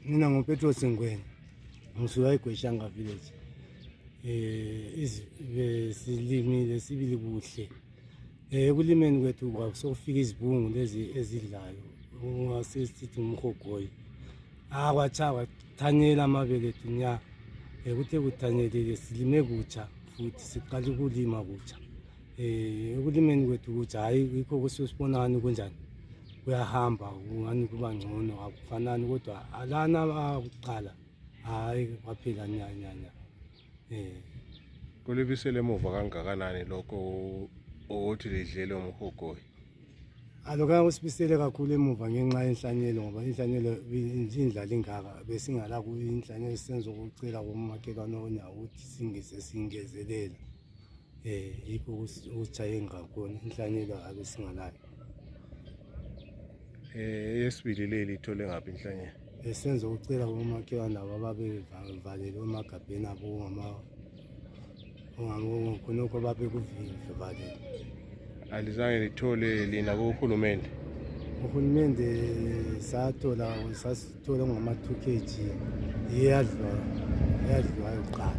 Mina nguPetros Ngwenya, ngisuka eGweshanga village. Silimile sibili kuhle. Ekulimeni kwethu kwakusofika izibungu lezi ezidlayo. Ungasesithi umhogoyi. Kwathanyela amabele ethu nya. Kuthe kuthanyelile silime kutsha futhi siqala ukulima kutsha. Ekulimeni kwethu kutsha hayi yikho kusibonakala kunjani. Kuyahamba ngani kuba ngcono akufanani kodwa alana akuqala hayi kwaphela nyanya. Kulibisele emuva kangakanani lokho ukuthi lidlele umhogoyi? Alokho kusibisele kakhulu emuva ngenxa yenhlanyelo ngoba inhlanyelo indlala ingaka besingala kuyinhlanyelo senzo ukucela kumakhelwane onyawo ukuthi singezelela. Yikho ukusitshaye ngakhona inhlanyelo abe singalayo. Yesibili leli ithole ngaphi inhlanyelo? Senzo ukucela kumakhelwane labo ababevalele emagabheni abo khonokho babe kuvalele. Alizange lithole lina kuhulumende? Uhulumende sasithola ngama 2 kg iyadliwayo kuqala.